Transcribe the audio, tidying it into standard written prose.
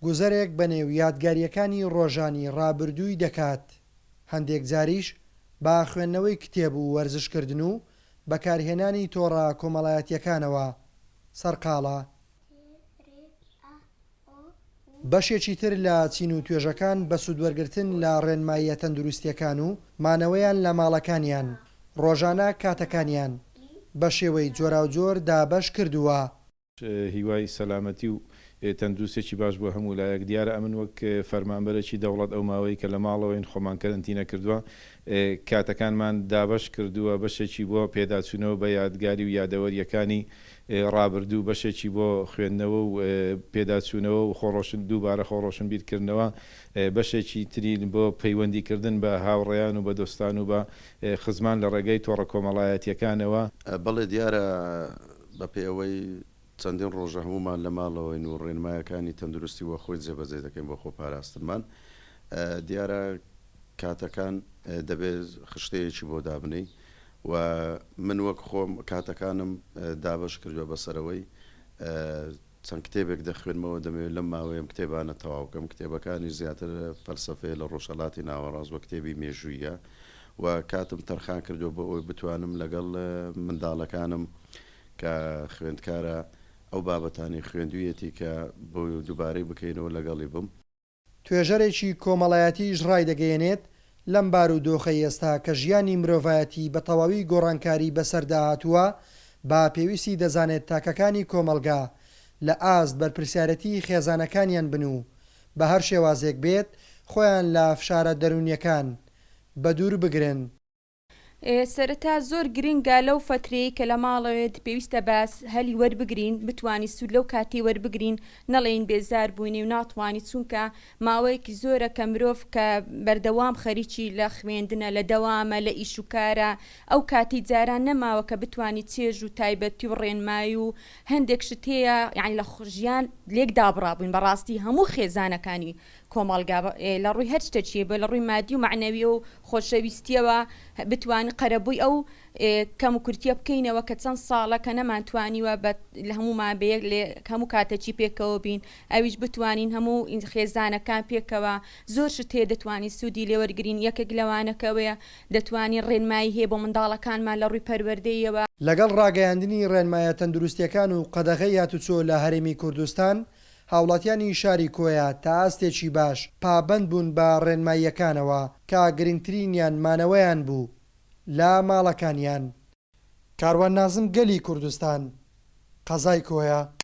گوزەرێک بەنێو یادگارییەکانی ڕۆژانی ڕابردووی دەکات، هەندێک جاریش بە خوێندنەوەی کتێب و وەرزشکردن و بەکارهێنانی تۆڕە کۆمەڵایەتییەکانەوە سەرقاڵە. بەشێکی تر لە چین و توێژەکان بە سوودوەرگرتن لە ڕێنماییە تەندروستییەکان و مانەوەیان لە ماڵەکانیان، ڕۆژانە کاتەکانیان بە شێوەی جۆراوجۆر دابەش کردووە. هیوای سەلامەتی و تەندروستیەکی باش بۆ هەموو لایەک. دیارە ئەمن وەک فەرمانبەرێکی دەوڵەت ئەو ماوەی کە لە ماڵەوەین خۆمان کەرەنتینە کردووە، کاتەکانمان دابەش کردووە، بەشێکی بۆ پێداچوونەوە بە یادگاری و یادەوەرییەکانی ڕابردوو، بەشێکی بۆ خوێندنەوە و پێداچوونەوە و خۆڕۆشن دووبارە خۆڕۆشنبیرکردنەوە، بەشێکی تری بۆ پەیوەندیکردن بە هاوڕێیان و بە دۆستان و بە خزمان لە ڕێگەی تۆڕە کۆمەڵایەتییەکانەوە. بەڵێ دیارە بەپێی ئەوەی چەندین ڕۆژە هەموومان لە ماڵەوەین و ڕێنمایەکانی تەندروستی وە خۆی جێبەجێ دەکەین بۆ خۆپاراستنمان دیارە کاتەکان دەبێت خشتەیەکی بۆ دابنێی و من وەک خۆم کاتەکانم دابەش کردووە بەسەرەوەی چەند کتێبێک دەخوێنمەوە دەمەوێت لەم ماوەیەم کتێبانە تەواو بکەم کتێبەکانی زیاتر فەلسەفەیە لە ڕۆژهەڵاتی ناوەڕاست وە کتێبی مێژوویە و کاتم تەرخان کردووە بۆ ئەوەی بتوانم لەگەڵ منداڵەکانم کە خوێندکارە ئەو بابەتانەی خوێندوویەتی کە بۆی دووبارەی بکەینەوە لەگەڵی بم. توێژەرێکی کۆمەڵایەتیش ڕایدەگەیەنێت، لەم بارودۆخەی ئێستا کە ژیانی مرۆڤایەتی بە تەواوی گۆڕانکاری بەسەردا هاتووە، بە پێویستی دەزانێت تاکەکانی کۆمەڵگا لە ئاست بەرپرسیارێتی خێزانەکانیان بن و بە هەر شێوازێک بێت خۆیان لە فشارە دەروونییەکان بەدوور بگرن. سەرەتا زۆر گرنگە لەو فەترەیەی کە لە ماڵەوەیت پێویستە باس هەلی وەربگرین بتوانی سوود لەو کاتەی وەربگرین نەڵێین بێزار بووینی و ناتوانی چونکە ماوەیەکی زۆرە کە مرۆڤ کە بەردەوام خەریکی لە خوێندنە لە دەوامە لە ئیش و کارە ئەو کاتی جاران نەماوە کە بتوانی چێژ و تایبەتی و ڕێنمایی و هەندێک شت هەیە یانی لە ژیان لێک دابڕابووین بەڕاستی هەموو خێزانەکانی کۆمەڵگا لە ڕووی هەر شتەکیە بێ لە ڕووی مادی و مەعنەویە و خۆشەویستیەوە بتوانین قەرەبووی ئەو کەم و کورتیە بکەینەوە کە چەند ساڵە کە نەمانتوانیوە بە لە هەموومان بە یەک لێ هەموو کاتەکی پێکەوە بین ئەویش بتوانین هەموو خێزانەکان پێکەوە زۆر شت هەیە دەتوانین سوودی لێوەرگین یەکێک لەوانەکەوەیە دەتوانین ڕێنمایی هەیە بۆ منداڵەکانمان لە ڕووی پەروەردەیەوە. لەگەڵ ڕاگەیاندنی ڕێنمایە تەندروستیەکان و قەدەغەی هاتوچۆ لە هەرێمی کوردستان، هاوڵاتیانی شاری کۆیە تا ئاستێکی باش پابەند بوون بە ڕێنماییەکانەوە کە گرنگترینیان مانەوەیان بوو لە ماڵەکانیان. کاروان نازم گەلی کوردستان، قەزای کۆیە.